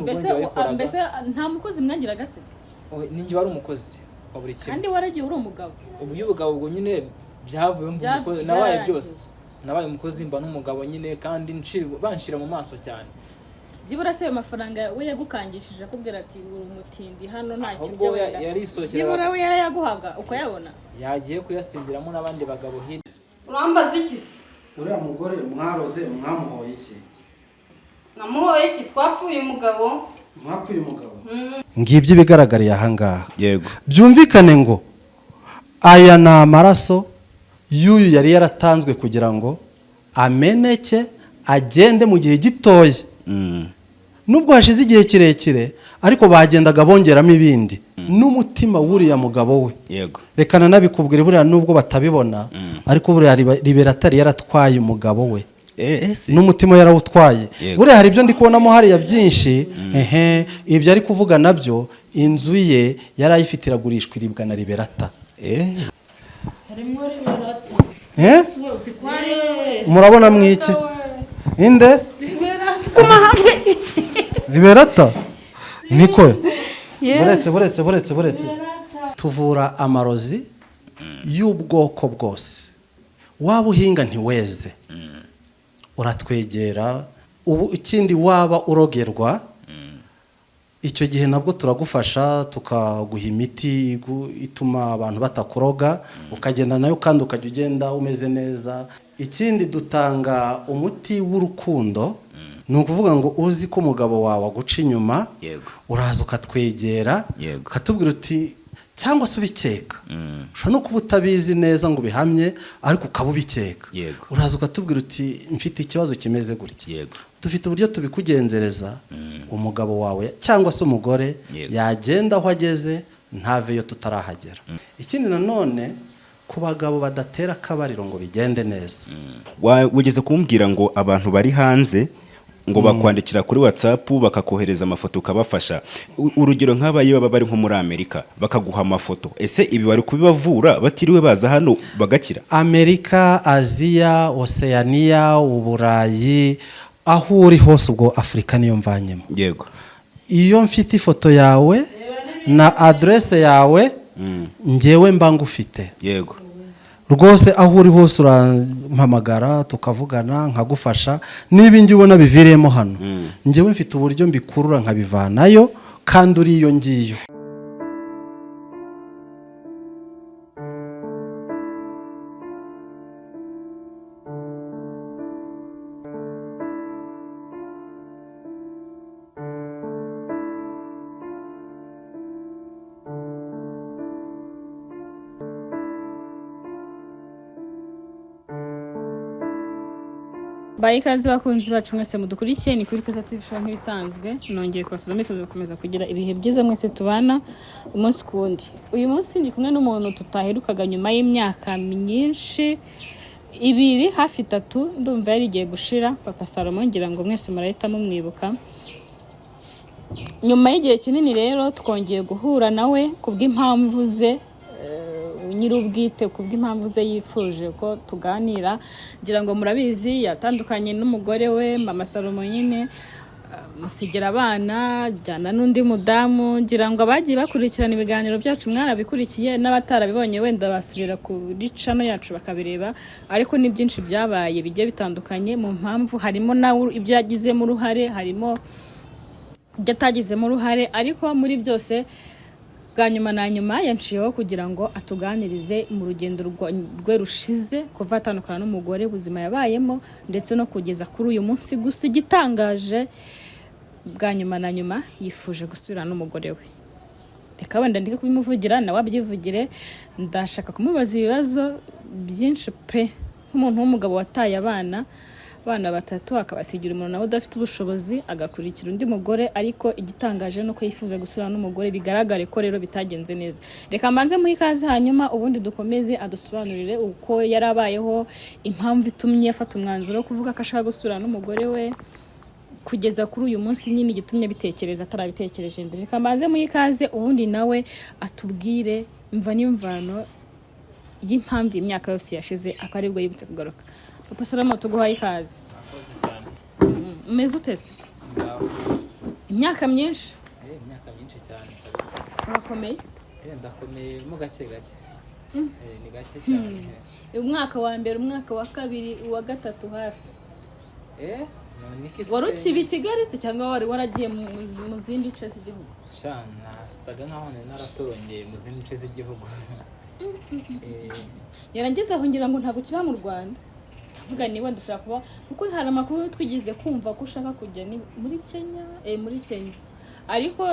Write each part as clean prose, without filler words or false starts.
mu rugo Mbese njye wayikoraga. Mbese nta mukozi mwagiraga se? Oh, ninjye wari umukozi wa buri kimwe. Kandi waragiye uri umugabo. Ubu by'ubugabo ubwo nyine byavuye mu mukozi nabaye Byararangiye. byose. Nabaye umukozi, mba n'umugabo nyine, kandi banshira mu maso cyane. Byibura se ayo mafaranga we yagukangishije akubwira ati uri umutindi hano ntacyo Ahubwo urya we wenda. yarisohokeraga. Byibura we yarayaguhaga ukayabona? Yagiye kuyasindiramo n'abandi bagabo hirya. Urambaza iki se? Uriya mugore mwaroze mwamuhoye iki? Namuhoye iki? Twapfuye umugabo. Mwapfuye umugabo. Ngibyo ibigaragariye ahangaha. Yego. Byumvikane ngo aya ni amaraso y'uyu yari yaratanzwe kugira ngo ameneke agende mu gihe gitoya. Nubwo hashize igihe kirekire, ariko bagendaga bongeramo ibindi n'umutima w'uriya mugabo we. Reka nanabikubwire, buriya nubwo batabibona, ariko buriya Liberatari yaratwaye umugabo we. Eh, si. N'umutima yarawutwaye. Buriya hari ibyo ndi kubonamo hariya byinshi. Ehe, ibyo ari kuvuga nabyo, inzu ye yari ayifite iragurishwa, iribwa na Liberata. Harimo Liberata. Eh? Uzi ko ari we. Murabona mwiki inde? Liberata niko. Buretse, buretse, buretse, buretse. Tuvura amarozi y'ubwoko bwose. Waba uhinga ntiweze, uratwegera. Ubu ikindi, waba urogerwa, icyo gihe nabwo turagufasha, tukaguha imiti ituma abantu batakuroga, ukagenda nayo kandi ukajya ugenda umeze neza. Ikindi, dutanga umuti w'urukundo. Ni ukuvuga ngo uzi ko umugabo wawe aguca inyuma, uraza ukatwegera, ukatubwira uti, cyangwa se ubikeka, ushobora no kuba utabizi neza ngo ubihamye, ariko ukaba ubikeka, uraza ukatubwira uti mfite ikibazo kimeze gutya. Dufite uburyo tubikugenzereza, umugabo wawe cyangwa se umugore yagenda aho ageze ntaveyo tutarahagera. Ikindi nanone, ku bagabo badatera akabariro ngo bigende neza. Wigeze kumbwira ngo abantu bari hanze ngo bakwandikira kuri WhatsApp, bakakohereza amafoto ukabafasha. Urugero nk'aba iyo baba bari nko muri Amerika bakaguha amafoto, ese ibi bari kubibavura batiriwe baza hano bagakira? Amerika, Aziya, Oseyaniya, Uburayi, aho uri hose, ubwo Afurika niyo mvanyemo. Iyo mfite ifoto yawe na aderese yawe, ngewe mba ngufite. Rwose aho uri hose urampamagara tukavugana, nkagufasha. Niba ingi ubona biviriyemo hano, ngewe mfite uburyo mbikurura nkabivanayo kandi uri iyo ngiyo. Bayi ikaze bakunzi bacu mwese mudukurikiye, ni kuri Keza TV Show nk'ibisanzwe. Nongeye kubasubiza mbifuza gukomeza kugira ibihe byiza mwese tubana umunsi ku wundi. Uyu munsi ndi kumwe n'umuntu tutaherukaga nyuma y'imyaka myinshi, 2 hafi 3, ndumva yari igiye gushira. Papa Salomo, ngira ngo mwese murahita mumwibuka. Nyuma y'igihe kinini rero twongeye guhura nawe kubw'impamvu ze nyir'ubwite, kubw'impamvu ze yifuje ko tuganira. Ngira ngo murabizi, yatandukanye n'umugore we Mama Salomo nyine, musigira abana, jyana n'undi mudamu. Ngira ngo abagiye bakurikirana ibiganiro byacu mwarabikurikiye, n'abatarabibonye wenda basubira kuri channel yacu bakabireba, ariko ni byinshi byabaye bigiye bitandukanye. Mu mpamvu harimo nawe ibyo yagizemo uruhare, harimo ibyo atagizemo uruhare, ariko muri byose bwa nyuma na nyuma yanciyeho kugira ngo atuganirize mu rugendo rwe rushize kuva atandukana n'umugore, ubuzima yabayemo ndetse no kugeza kuri uyu munsi. Gusa igitangaje, bwa nyuma na nyuma yifuje gusubirana n'umugore we. Reka wenda ndeke kubimuvugira, nawe abyivugire. Ndashaka kumubaza ibibazo byinshi pe, nk'umuntu w'umugabo wataye abana 3, akabasigira umuntu nawe udafite ubushobozi, agakurikira undi mugore, ariko igitangaje ni uko yifuza gusubirana n'umugore. Bigaragare ko rero bitagenze neza. Reka mbanze muhe ikaze, hanyuma ubundi dukomeze adusobanurire uko yari abayeho, impamvu itumye afata umwanzuro wo kuvuga ko ashaka gusubirana n'umugore we kugeza kuri uyu munsi nyine, igitumye abitekereza atarabitekereje mbere. Reka mbanze muhe ikaze, ubundi nawe atubwire imva n'imvano y'impamvu imyaka yose yashize akaba aribwo yibutse kugaruka. Papa Salomo, tuguhaye ikaze. Murakoze cyane. Umeze ute se? Ngaho. Imyaka myinshi. Imyaka myinshi cyane kabisa. Urakomeye? Ndakomeye mo gake gake. Ni gake cyane. Umwaka wa mbere, umwaka wa kabiri, uwa gatatu hafi. No, niki Wari ukiba i Kigali se cyangwa wari waragiye mu zindi nce z'igihugu? Sha, nasaga nkaho nari naratorongeye mu zindi nce z'igihugu. Yarangeze aho ngira ngo ntabwo kiba mu Rwanda, ndavuga ni wenda ushobora kuba, kuko hari amakuru twigeze kumva ko ushaka kujya ni muri Kenya, muri Kenya, ariko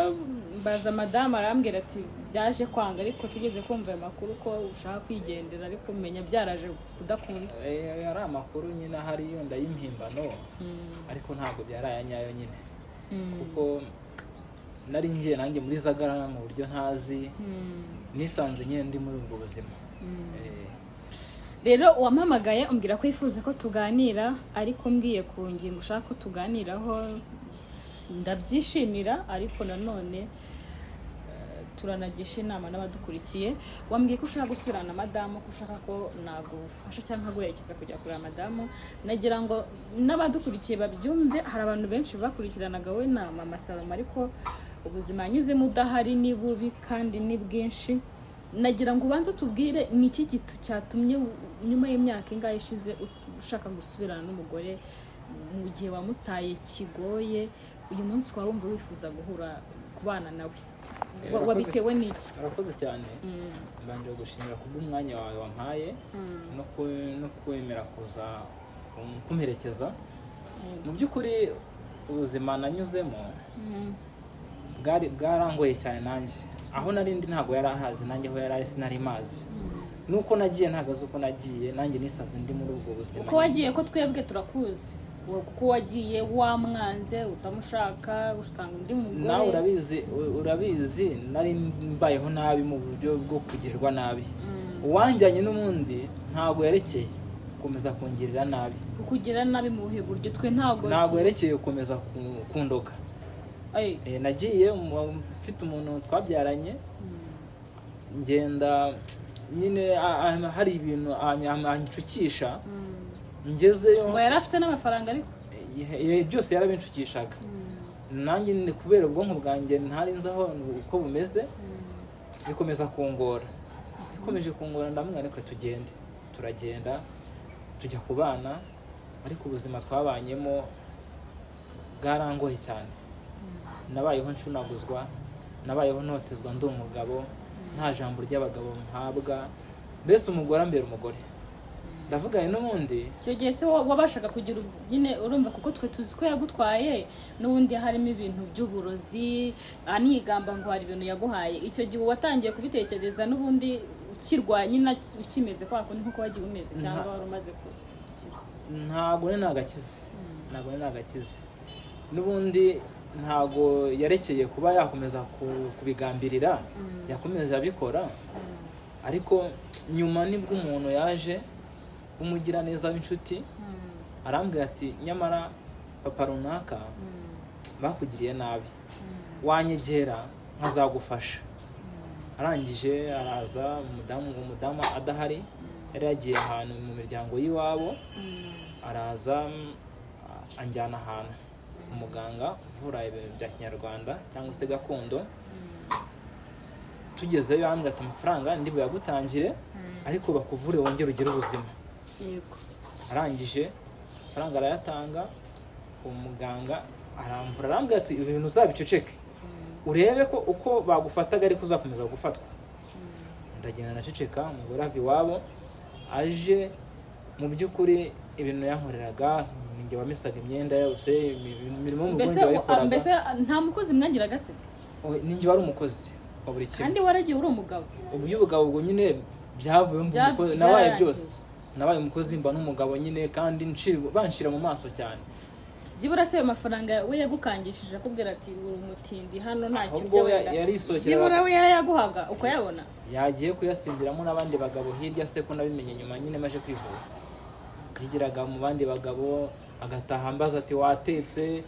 mbaza madamu arambwira ati byaje kwanga, ariko tugeze kumva ayo makuru ko ushaka kwigendera, ariko menya byaraje kudakunda. Ari amakuru nyine ahari yenda y'impimbano, ariko ntabwo byari aya nyayo nyine, kuko nari ngiye nanjye muri zagara mu buryo ntazi, nisanze nyine ndi muri ubwo buzima. Rero wampamagaye umbwira ko wifuza ko tuganira, ariko mbwiye ku ngingo ushaka ko tuganiraho ndabyishimira, ariko nanone turanagisha inama n'abadukurikiye. Wambwiye ko ushaka gusubirana na madamu, ko ushaka ko nagufasha cyangwa nkaguherekeza kujya kureba madamu. Nagira ngo n'abadukurikiye babyumve, hari abantu benshi bakurikiranaga we na mama Salomo, ariko ubuzima yanyuzemo udahari ni bubi kandi ni bwinshi. Nagira ngo ubanze utubwire ni iki cyatumye nyuma y'imyaka ingahe ishize ushaka gusubirana n'umugore mu gihe wamutaye kigoye, uyu munsi waba wumva wifuza guhura kubana nawe? Wabitewe n'iki? Urakoze cyane. Mbanje gushimira kubw'umwanya wawe wampaye no kwemera kuza kumperekeza. Mu by'ukuri ubuzima nanyuzemo bwari bwarangoye cyane. Nanjye aho nari ndi ntabwo yari ahazi, nanjye aho yari ari sinari mazi. Nuko nagiye ntabwo azi uko nagiye, nanjye nisanze ndi muri ubwo buzima. Uko wagiye ko twebwe turakuzi. Kuko wagiye wamwanze, utamushaka, usanga undi mugore. Nawe urabizi, urabizi, nari mbayeho nabi mu buryo bwo kugirirwa nabi. Uwanjyanye n'ubundi ntabwo yerekeye gukomeza kungirira nabi. Kukugira nabi mu buhe buryo? Twe ntabwo Ntabwo yerekeye gukomeza kundoga. Ay, Nagiye mfite umuntu twabyaranye, ngenda nyine hari ibintu anshukisha, ngezeyo. Ngo yari afite n'amafaranga ariko? Byose yarabinshukishaga. Nanjye ni kubera ubwonko bwanjye ntari nzi aho uko bumeze, bikomeza kungora, bikomeje kungora, ndamubwira reka tugende. Turagenda tujya kubana, ariko ubuzima twabanyemo bwarangoye cyane. Nabayeho ncunaguzwa, nabayeho ntotezwa, ndi umugabo nta jambo ry'abagabo mpabwa, mbese umugore ambera umugore. Ndavuga nti n'ubundi Icyo gihe se wabashaga kugira nyine urumva, kuko twe tuzi ko yagutwaye n'ubundi harimo ibintu by'uburozi, anigamba ngo hari ibintu yaguhaye. Icyo gihe watangiye kubitekereza n'ubundi ukirwaye nyine, ukimeze kwa kundi nk'uko wagiye umeze, cyangwa wari umaze gukira? Ntabwo nari nagakize, ntabwo nari nagakize. N'ubundi ntabwo yarekeye kuba yakomeza kubigambirira, yakomeje abikora, ariko nyuma nibwo umuntu yaje w'umugiraneza w'inshuti arambwira ati nyamara papa runaka bakugiriye nabi, wanyegera nkazagufasha. Arangije araza, umudamu adahari, yari yagiye ahantu mu miryango y'iwabo, araza anjyana ahantu umuganga uvura ibintu bya kinyarwanda cyangwa se gakondo. Tugezeyo yambwira ati amafaranga ndi buyagutangire, ariko bakuvure wongere ugire ubuzima. Arangije amafaranga arayatanga, uwo muganga aramvura, arambwira ati ibi bintu uzabiceceke, urebe ko uko bagufataga ariko uzakomeza gufatwa. Ndagenda naceceka. Umugore ava iwabo aje, mu by'ukuri ibintu yankoreraga ninjye wamesaga imyenda yose, imirimo yo mu rugo Mbese ninjye wayikoraga. Mbese nta mukozi mwagiraga se? Oh, ninjye wari umukozi wa buri kimwe. Kandi waragiye uri umugabo. Ubu ubwo nyine byavuye mu mukozi nabaye Byararangiye. byose nabaye umukozi, mba n'umugabo nyine kandi banshira mu maso cyane. Byibura se ayo mafaranga we yagukangishije akubwira ati uri umutindi hano ntacyo Ahubwo ujya wenda, yarisohokeraga. byibura we yarayaguhaga ukayabona? Yagiye kuyasindiramo n'abandi bagabo hirya se, ko nabimenye nyuma nyine maje kwivuza. Yigiraga mu bandi bagabo, agataha ambaza ati watetse,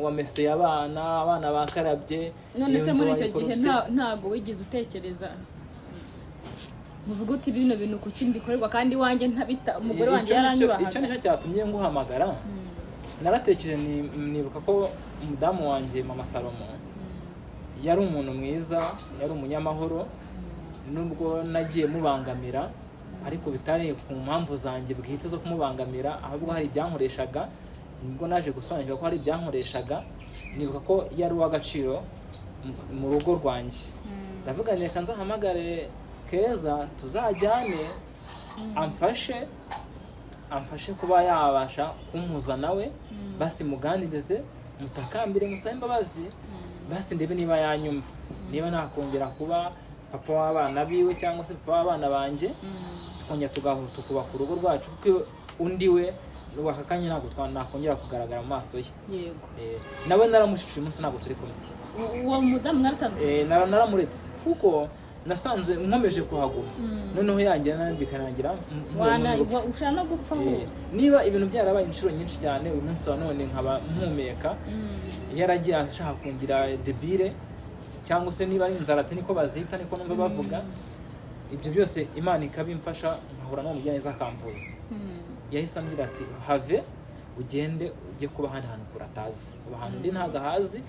wameseye abana, abana bakarabye, None iyo se nzu muri icyo gihe wayikorobye? Ntabwo wigeze utekereza muvuga uti bino bintu kuki mbikorerwa kandi iwanjye ntabita, umugore wanjye Icyo yaranyubahaga? Icyo nicyo cyatumye nguhamagara. Naratekereje, nibuka ko umudamu wanjye Mama Salomo yari umuntu mwiza, yari umunyamahoro. Nubwo nagiye mubangamira, ariko bitari ku mpamvu zanjye bwite zo kumubangamira, ahubwo hari ibyankoreshaga. Nibwo naje gusobanukirwa ko hari ibyankoreshaga. Nibuka ko yari uw'agaciro mu rugo rwanjye. Ndavuga nti reka nzahamagare Keza, tuzajyane, amfashe kuba yabasha kumpuza nawe, basi muganirize, mutakambire, musabe imbabazi, basi ndebe niba yanyumva, niba nakongera kuba papa w'abana biwe cyangwa se papa w'abana banjye, tukongera tugahura, tukubaka urugo rwacu, kuko undi we aka kanya ntabwo nakongera kugaragara mu maso ye. Nawe naramushishuye, umunsi ntabwo turi kumwe. Uwo mudamu mwaratandukanye? Naramuretse kuko nasanze nkomeje kuhaguma, noneho yangira nabi bikarangira mpuye n'urupfu. Ushobora no gupfa ahubwo. Niba ibintu byarabaye inshuro nyinshi cyane, uyu munsi wa none nkaba mpumeka, yaragiye ashaka kungira débile, cyangwa se niba ari inzaratsi niko bazita, niko numva bavuga, ibyo byose Imana ikabimfasha, nkahura n'uwo mugiraneza akamvuza. Yahise ambwira ati have, ugende ujye kuba ahandi hantu kure atazi. Ubu ahantu ndi ntabwo ahazi,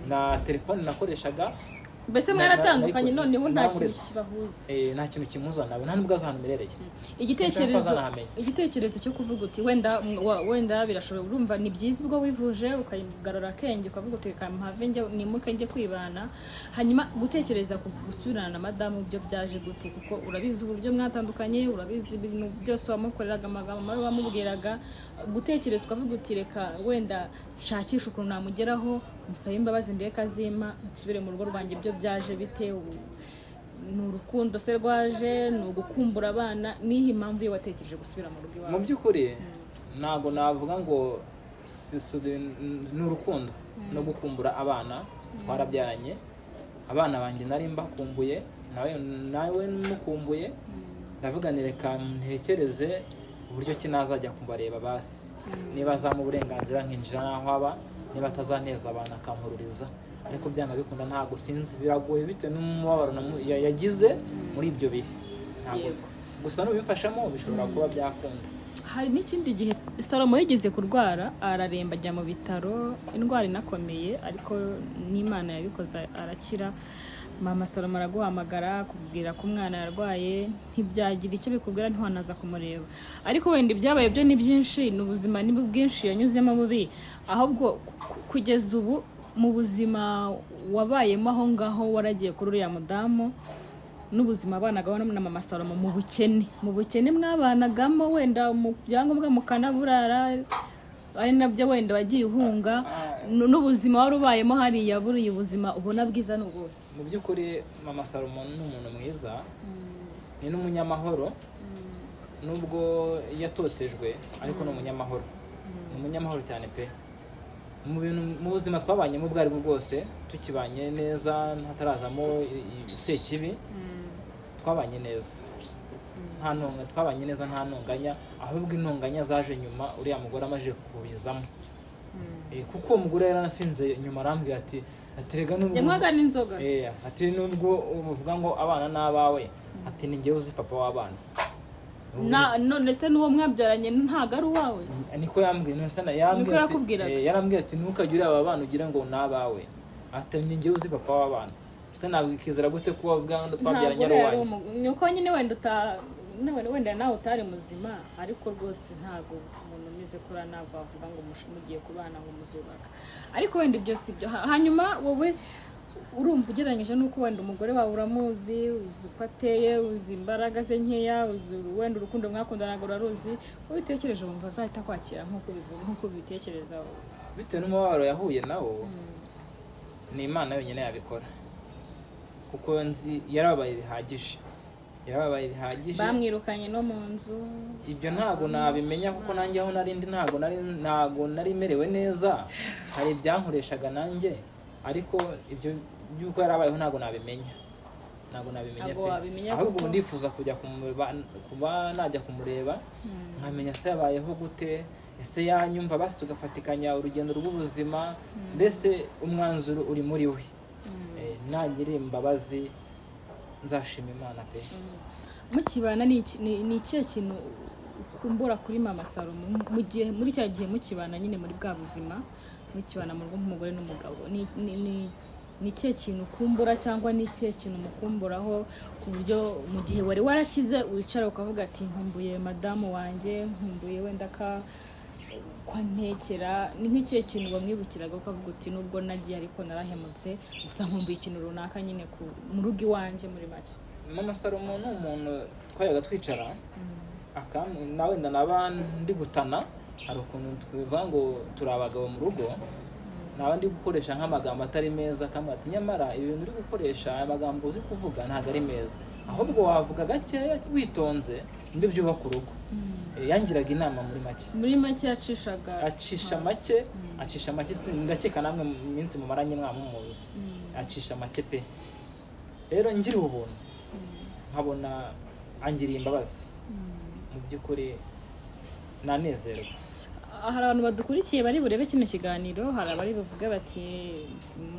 na telefone nakoreshaga. Mbese mwaratandukanye, noneho nta kintu Naramuretse. kibahuza? Nta kintu kimuza nawe, nta nubwo azi ahantu mmerereye. Sinshaka ko Igitekerezo azanahamenya. Igitekerezo cyo kuvuga uti wenda birashoboka, urumva ni byiza, ubwo wivuje ukagarura akenge, ukavuga uti reka mpave njye nimuke njye kwibana. Hanyuma gutekereza ku gusubirana na madamu byo byaje gute? Kuko urabizi uburyo mwatandukanye, urabizi ibintu byose wamukoreraga, amagambo mabi wamubwiraga. Gutekereza ukavuga uti reka wenda nshakishe ukuntu namugeraho, musabe imbabazi, ndeke azima, nsubire mu rugo rwanjye, byo byaje bite? Ubu ni urukundo se rwaje, ni ugukumbura abana, nihe impamvu iyo watekereje gusubira mu rugo Mu iwawe? by'ukuri ntabwo navuga ngo ni urukundo no gukumbura abana. Twarabyaranye, abana banjye nari mbakumbuye, nawe mukumbuye. Ndavuga ni reka ntekereze uburyo ki nazajya kubareba, basi niba azampa uburenganzira nkinjira n'aho aba, niba atazanteza abantu akampururiza. Ariko byanga bikunda ntabwo, sinzi, biragoye bitewe n'umubabaro yagize muri ibyo bihe. Ntabwo gusa nubimfashamo bishobora kuba byakunda. Hari n'ikindi gihe Salomo yigeze kurwara, araremba, ajya mu bitaro, indwara inakomeye, ariko n'Imana yabikoze arakira. Mama Salomo araguhamagara akubwira ko umwana yarwaye, ntibyagira icyo bikubwira, ntiwanaza kumureba. Ariko wenda ibyabaye byo ni byinshi, ni ubuzima ni bwinshi yanyuzemo bubi. Ahubwo kugeza ubu mu buzima wabayemo aho ngaho waragiye kuri uriya mudamu, n'ubuzima abanagaho na Mama Salomo mu bukene mwabanagamo, wenda mu byangombwa mukanaburara, ari nabyo wenda wagiye uhunga, n'ubuzima wari ubayemo hariya, buriya ubuzima ubona bwiza ni ubuhe? Mu by'ukuri Mama Salomo ni umuntu mwiza, ni n'umunyamahoro. Nubwo yatotejwe, ariko ni umunyamahoro, ni umunyamahoro cyane pe. Mu bintu, mu buzima twabanyemo ubwo aribwo bwose, tukibanye neza hatarazamo sekibi, twabanye neza, nta ntonga, twabanye neza nta ntonganya. Ahubwo intonganya zaje nyuma uriya mugore amaze kubizamo. Kuko uwo mugore yaranasinze nyuma arambwira ati rega nubwo Yanywaga n'inzoga? Ati nubwo uvuga ngo abana ni abawe, ati ni njyewe uzi papa w'abana. None se n'uwo mwabyaranye ntabwo ari uwawe? Niko yambwiye. None se yambwiye Niko yakubwiraga? Yarambwiye ati ntukajye ureba aba bana ugire ngo ni abawe, ati ni njyewe uzi papa w'abana. Ese nabikizera gute ko wavuga ngo twabyaranye ari Ntabwo yari uwanjye? ni uko nyine wenda wenda nawe utari muzima, ariko rwose ntabwo umuntu umeze kuriya ntabwo wavuga ngo mugiye kubana ngo muzubaka. Ariko wenda ibyo si byo. Hanyuma wowe urumva ugereranyije n'uko wenda umugore wawe uramuzi, uzi uko ateye, uzi imbaraga ze nkeya, uzi wenda urukundo mwakundanaga uraruzi, wowe utekereje wumva azahita kwakira nk'uko ubivuga, nk'uko ubitekereza? Bitewe n'umubabaro yahuye nawo, ni Imana yonyine yabikora, kuko nzi yarababaye bihagije, yarababaye bihagije. Bamwirukanye no mu nzu. Ibyo ntabwo nabimenya kuko nanjye aho nari ndi ntabwo nari merewe neza, hari ibyankoreshaga nanjye. Ariko ibyo by'uko yarabayeho ntabwo nabimenya, ntabwo nabimenya Ntabwo pe. wabimenya. Ahubwo Kuko ubu ndifuza kujya kumureba, kuba najya kumureba nkamenya se yabayeho gute, ese yanyumva, basi tugafatikanya urugendo rw'ubuzima. Mbese umwanzuro uri muri we. Nagira imbabazi nzashima Imana pe. Mukibana ni ikihe kintu ukumbura kuri Mama Salomo mu gihe, muri cya gihe mukibana nyine muri bwa buzima, mukibana mu rugo nk'umugore n'umugabo, ni ikihe kintu ukumbura cyangwa ni ikihe kintu umukumburaho, ku buryo mu gihe wari warakize wicara ukavuga ati: "Nkumbuye madamu wanjye, nkumbuye wenda ka kwa ntekera"? Ni nk'ikihe kintu wamwibukiraga ukavuga uti: "Nubwo nagiye ariko narahemutse, gusa nkumbuye ikintu runaka nyine mu rugo iwanjye", muri make? Mama Salomo ni umuntu twajyaga twicara nawe wenda naba ndi gutana, hari ukuntu twivuga ngo turi abagabo mu rugo, naba ndi gukoresha nk'amagambo atari meza, akambwira ati: "Nyamara ibi bintu uri gukoresha, aya magambo uzi kuvuga ntabwo ari meza, ahubwo wavuga gakeya witonze, nibyo byubaka urugo." Yangiraga inama muri make. Muri make yacishaga Acisha make, acisha make. Ndakeka namwe mu minsi mumaranye mwamumuzi, acisha make pe. Rero ngiriwe ubuntu nkabona angiriye imbabazi, mu by'ukuri nanezerwa. Hari abantu badukurikiye bari burebe kino kiganiro, hari abari buvuge bati: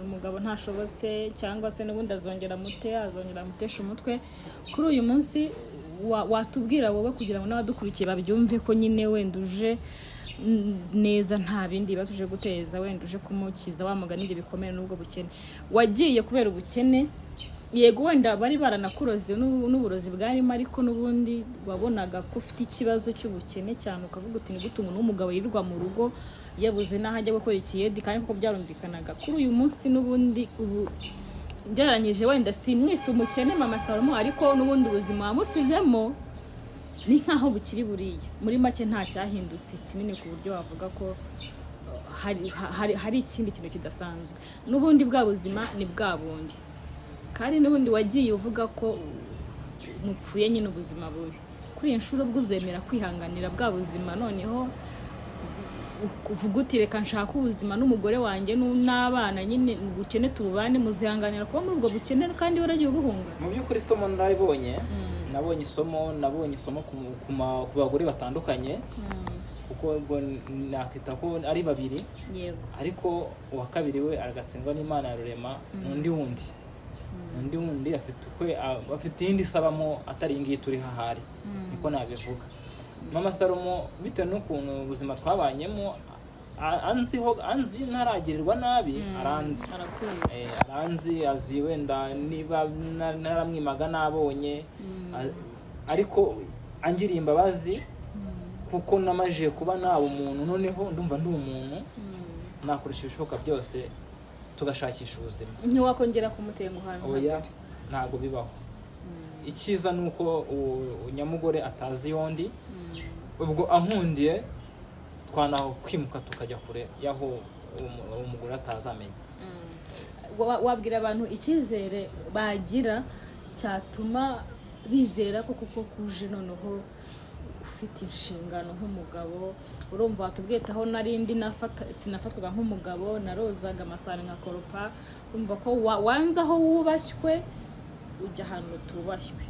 "Umugabo ntashobotse", cyangwa se n'ubundi azongera mute, azongera amuteshe umutwe. Kuri uyu munsi watubwira wowe, kugira ngo n'abadukurikiye babyumve, ko nyine wenda uje neza, nta bindi bibazo uje guteza, wenda uje kumukiza wa mugani ibyo bikomere n'ubwo bukene. Wagiye kubera ubukene, yego, wenda bari baranakuroze n'uburozi bwarimo, ariko n'ubundi wabonaga ko ufite ikibazo cy'ubukene cyane, ukavuga uti: "Ni gute umuntu w'umugabo yirirwa mu rugo yabuze n'aho ajya gukora ikiyedi?" Kandi koko byarumvikanaga. Kuri uyu munsi n'ubundi ubu ngereranyije, wenda si mwese umukene Mama Salomo, ariko n'ubundi ubuzima wamusizemo ni nk'aho bukiri buriya. Muri make nta cyahindutse kinini ku buryo wavuga ko hari ikindi kintu kidasanzwe. N'ubundi bwa buzima ni bwa bundi, kandi n'ubundi wagiye uvuga ko mupfuye nyine ubuzima bubi. Kuri iyi nshuro ubwo uzemera kwihanganira bwa buzima, noneho uvuga uti: "Reka nshake ubuzima n'umugore wanjye n'abana nyine, ubukene tububane"? Muzihanganira kuba muri ubwo bukene kandi waragiye ubuhunga? Mu by'ukuri isomo nararibonye, nabonye isomo, nabonye isomo ku bagore batandukanye, kuko ubwo nakita ko ari babiri. Ariko uwa kabiri we aragatsindwa n'Imana ya Rurema. N'undi wundi afite ukwe, afite iyindi isabamo atari iyi ngiyi turi hahari, niko nabivuga. Mama Salomo, bitewe n'ukuntu ubuzima twabanyemo, anziho, anzi ntaragirirwa nabi, aranzi. Arakuzi. Aranzi, azi wenda niba naramwimaga nabonye, ariko angiriye imbabazi, kuko namajije kuba naba umuntu, noneho ndumva ndi umuntu, nakoresha ibishoboka byose tugashakisha ubuzima. Ntiwakongera kumutenguha nka Oya. mbere? Ntabwo bibaho. Icyiza ni uko uwo nyamugore atazi yondi, ubwo ankundiye twanaho kwimuka tukajya kure y'aho uwo mugore atazamenya. Wabwira abantu icyizere bagira cyatuma bizera ko kuko kuje noneho ufite inshingano nk'umugabo? Urumva watubwiye ati: "Aho narindi sinafatwaga nk'umugabo, narozaga amasahani, nkakoropa." Urumva ko wanze aho wubashywe, ujya ahantu utubashywe,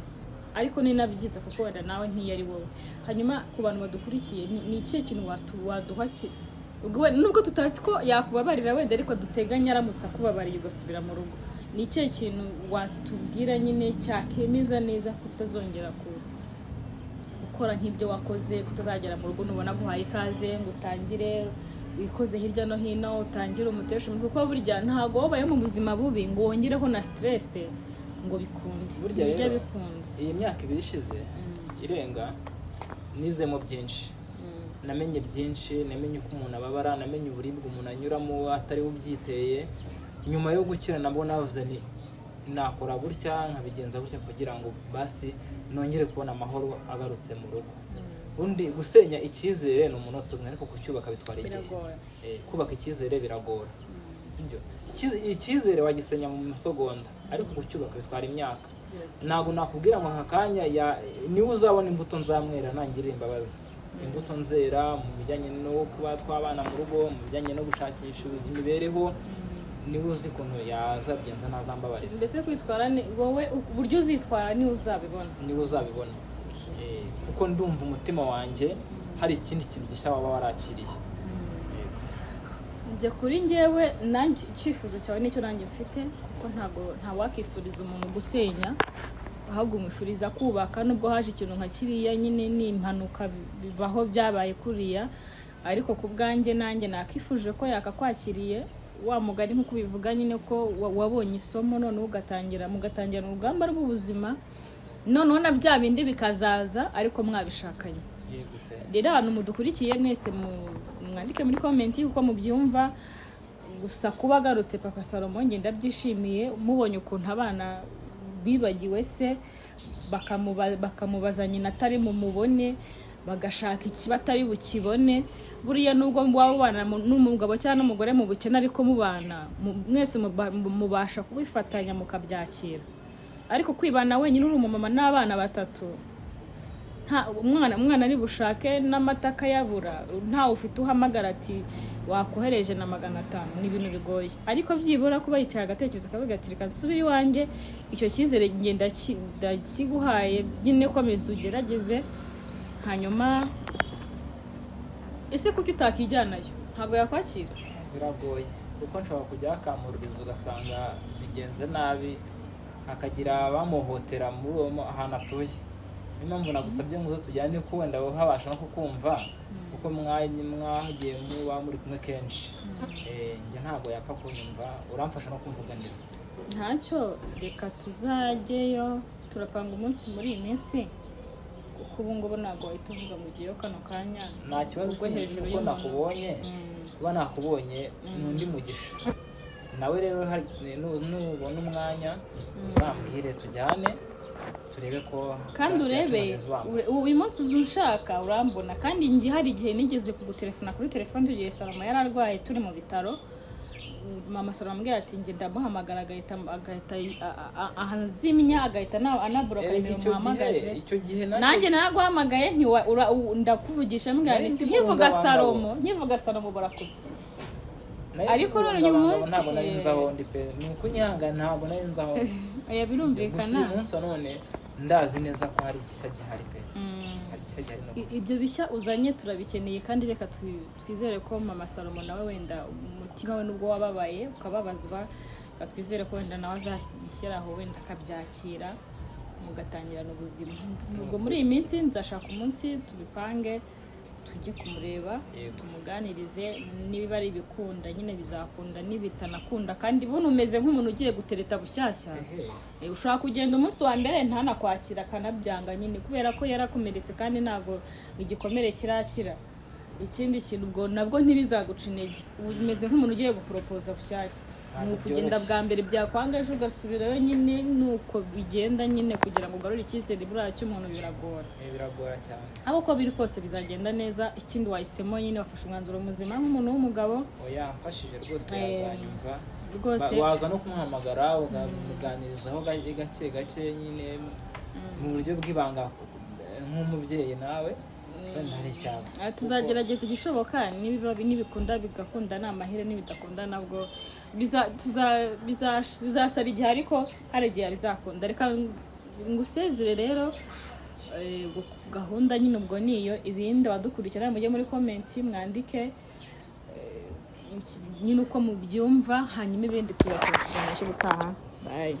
ariko ni na byiza kuko wenda nawe ntiyari wowe. Hanyuma ku bantu badukurikiye, ni ikihe kintu waduha ubwo nubwo tutazi ko yakubabarira wenda, ariko duteganya aramutse akubabariye ugasubira mu rugo, ni ikihe kintu watubwira nyine cyakemeza neza kutazongera gukora nk'ibyo wakoze, kutazagera mu rugo nubona guhaye ikaze ngo utangire wikoze hirya no hino, utangire umutesha umutwe? Kuko burya ntabwo wabayeho mu buzima bubi ngo wongereho na stress ngo bikunde. Burya Bijya rero, bikunda. iyi myaka 2 ishize irenga, nizemo byinshi, namenye byinshi, namenye uko umuntu ababara, namenye uburibwe umuntu anyuramo atari we ubyiteye. Nyuma yo gukira nabwo navuze ni nakora gutya, nkabigenza gutya, kugira ngo basi nongere kubona amahoro agarutse mu rugo. Undi gusenya icyizere ni umunota umwe, ariko kucyubaka bitwara igihe. Biragora. Kubaka icyizere biragora, sibyo? Icyizere wagisenya mu masegonda, ariko kucyubaka bitwara imyaka. Ntabwo nakubwira ngo aka kanya niwe uzabona imbuto nzamwera nangirira imbabazi. Imbuto nzera mu bijyanye no kuba twabana mu rugo, mu bijyanye no gushakisha imibereho, niwe uzi ukuntu yazabigenza ntazambabarira. Mbese kwitwara ni wowe, uburyo uzitwara niwe uzabibona. Niwe uzabibona. Kuko ndumva umutima wanjye hari ikindi kintu gishya waba warakiriye. Yego. Njye kuri njyewe, nanjye icyifuzo cyawe nicyo nanjye mfite, kuko ntabwo ntawakifuriza umuntu gusenya. Ahubwo umwifuriza kubaka, nubwo haje ikintu nka kiriya nyine ni impanuka, bibaho, byabaye kuriya. Ariko ku bwanjye nanjye nakifuje ko yakakwakiriye wa mugani nk'uko ubivuga nyine, ko wabonye isomo, noneho ugatangira, mugatangira urugamba rw'ubuzima, noneho na bya bindi bikazaza ariko mwabishakanye. Yego pe. Rero abantu mudukurikiye mwese, mwandike muri comment kuko mubyumva. Gusa kuba agarutse Papa Salomo, njye ndabyishimiye. Mubonye ukuntu abana bibagiwe se, bakamubaza nyina atari mumubone, bagashaka iki batari bukibone. Buriya nubwo waba ubana n'umugabo cyangwa n'umugore mu bukene, ariko mubana mwese mubasha kubifatanya mukabyakira. Ariko kwibana wenyine uri umumama n'abana batatu, nta umwana ari bushake n'amata akayabura, ntawe ufite uhamagara ati wakohereje na 500, ni ibintu bigoye. Ariko byibura kuba yicaye agatekereza akavuga ati reka nsubire iwanjye, icyo cyizere ngenda ndakiguhaye nyine, komeza ugerageze. Hanyuma ese kuki utakijyanayo? Ntabwo yakwakira? Biragoye, kuko nshobora kujya akamururiza ugasanga bigenze nabi, hakagira abamuhotera muri uwo ahantu atuye. Niyo mpamvu nagusabye ngo uze tujyane, ko wenda habasha no kukumva, kuko mwagiye muba muri kumwe kenshi. Njye ntabwo yapfa kunyumva, uramfasha no kumvuganira. Ntacyo, reka tuzajyeyo, turapanga umunsi muri iyi minsi, kuko ubu ngubu ntabwo wahita uvuga ngo ugiyeyo kano kanya. Nta kibazo. Ubwo Sinzi hejuru uko y'umuntu. nakubonye, kuba nakubonye ni undi mugisha nawe. Rero nubona umwanya uzambwire tujyane, turebe ko Kandi basi urebe yacu. Uyu munsi uza unshaka urambona. Kandi njye hari igihe nigeze kugutelefona kuri telefone tugiye, Salomo yari arwaye turi mu bitaro. Mama Salomo ambwira ati njye ndamuhamagara agahita ahazimya, agahita anabura Erega nimero icyo gihe muhamagaje. Icyo gihe Nanjye naraguhamagaye, ndakuvugisha mbwira Nari nti ndi nkivuga mu Salomo, nkivuga Salomo barakubye. Nari Ariko ndi none uyu mu munsi, ntabwo nari nzi aho ndi pe, ni ukunyihangana, ntabwo nari nzi aho ndi. Oya, Gusa birumvikana. uyu munsi wa none ndazi neza ko hari igishya gihari pe, hari igishya gihari no Ibyo bishya uzanye turabikeneye. Kandi reka twizere ko Mama Salomo nawe wenda umutima we nubwo wababaye ukababazwa, reka twizere ko wenda nawe azagishyiraho, wenda akabyakira, mugatangirana ubuzima. Ubwo muri iyi minsi nzashaka umunsi tubipange, tujye kumureba, tumuganirize. Niba ari ibikunda nyine bizakunda, nibitanakunda kandi buno umeze nk'umuntu ugiye gutereta bushyashya. Ushobora kugenda umunsi wa mbere ntanakwakira, akanabyanga nyine kubera ko yarakomeretse kandi ntabwo igikomere kirakira. Ikindi kintu, ubwo nabwo ntibizaguca intege. Ubu umeze nk'umuntu ugiye guporopoza bushyashya, ni Ntabwo ukugenda byoroshye. bwa mbere, byakwanga ejo ugasubirayo nyine. Ni uko bigenda nyine, kugira ngo ugarure icyizere buriya cy'umuntu biragora. Biragora cyane. Abo uko biri kose bizagenda neza. Ikindi wahisemo nyine, wafashe umwanzuro muzima nk'umuntu w'umugabo. Oya, mfashije rwose, yazanyumva. Rwose. Waza no kumuhamagara ukamuganirizaho gake gake nyine mu buryo bw'ibanga, nk'umubyeyi nawe wenda hari icyaba. Tuzagerageza igishoboka. Nibiba nibikunda bigakunda ni amahire, nibidakunda nabwo bizasaba igihe, ariko hari igihe bizakunda. Reka ngusezere rero. Gahunda nyine ubwo niyo. Ibindi abadukurikira mujye muri comment mwandike nyine uko mubyumva, hanyuma ibindi tuzasoza ikiganiro cy'ubutaha. Bye.